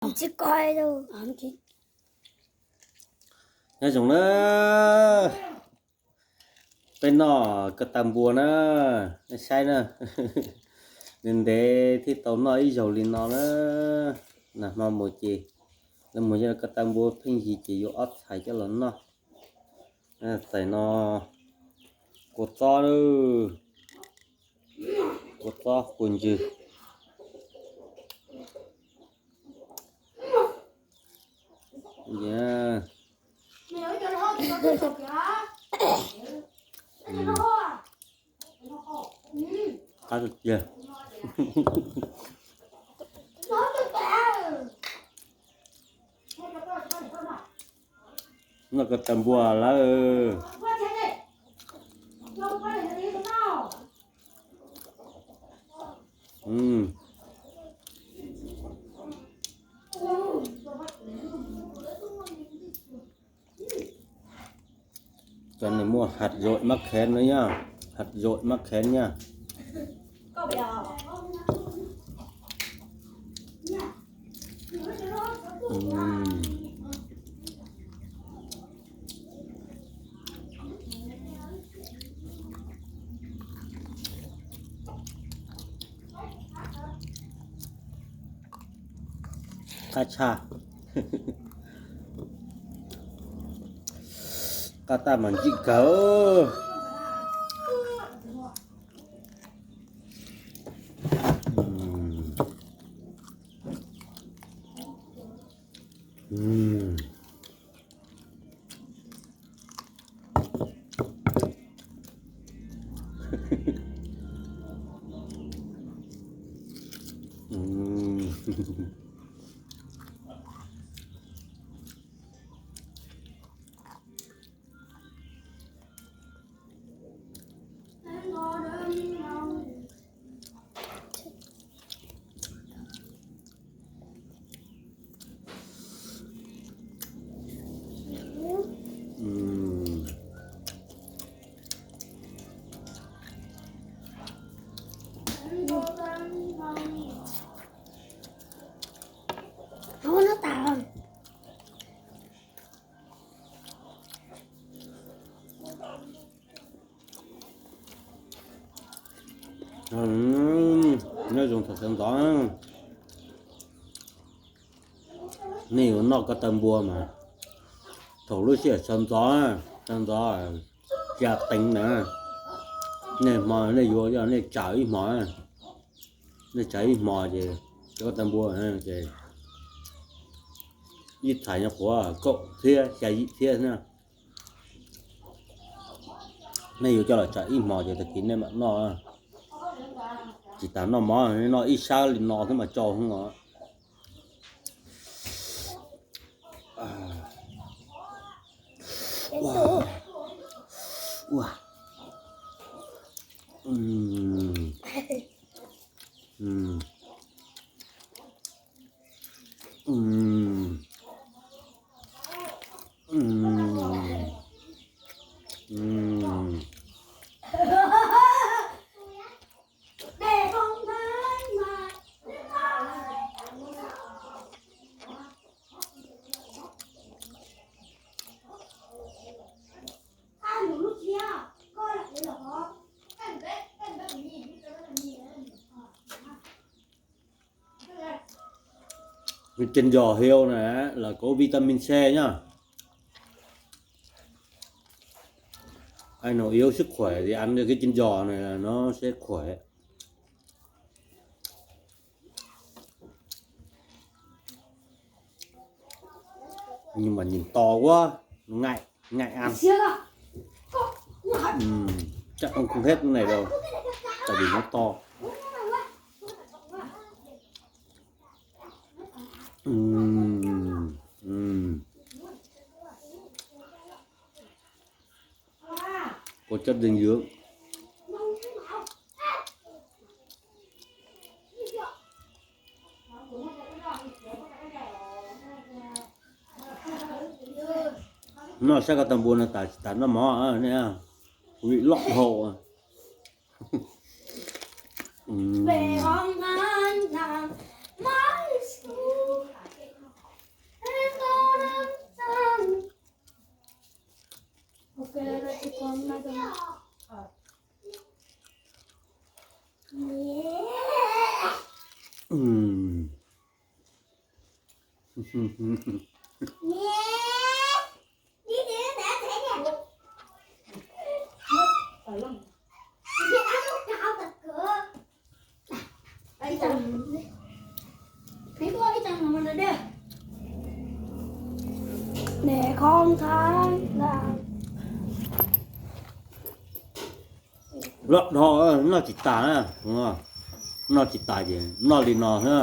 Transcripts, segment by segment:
Nyob zoo na, peb noj ko taw npua na, nej saib na, ntev ntev thiaj tau noj ib zaug li no na. Nag hmo mus ces, nag hmo yog ko taw npua pheej yig ces yuav ob txhais coj los noj. Txais no kua txob, kua txob kua ntswg. Qab tiag. Noj ko taw npua lawm. Cov no muaj hạt dội mắc khén no nha, hạt dội mắc khén nha. Qab tshaj, qab taj mas ntsim kawg. Nyob zoo thaum sawv ntxov, nej yuav noj ko taw npua mas thaum lub sij hawm sawv ntxov, sawv ntxov tsa teev na, nej hmo nej yuav, yog nej tsawm ib hmos, nej tsawm ib hmos ces cov ko taw npua ces ib txhais nyuag qhuav kaum txhiab xya yim txhiab na. Nej yuav coj los tsawm ib hmos ces tag kis nej mam noj. Tsis tas noj mov, noj ib sab li no xwb mas tsau heev os. Cái chân giò heo này là có vitamin C nhá. Ảnh hưởng yếu sức khỏe thì ăn cái chân giò này là nó sẽ khỏe. Nhưng mà nhìn to quá, ngại, ngại ăn. Ừm, chắc ăn không hết cái này đâu, tại vì nó to. Ừm, ừm. Có chất dinh dưỡng. Noj sab ko taw npua no tas, tas noj mov nej, bị lọt hầu. Ừm. Về hôm an lành mới xuống. Loj dhau, noj tsis tas na. Noj tsis tas ces noj li no xwb.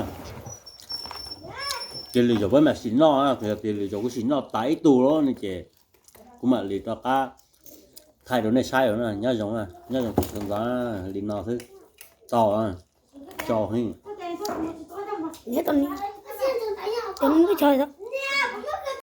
Ces lwm zaus peb mam sim noj, yog tias lwm zaus kuv sim noj tas ib tug lawm no ces kuv mam li rov qab thaij rau nej saib na. Nyob zoo, nyob zoo tus txhua ntxov, li no xwb tau. Tso heev.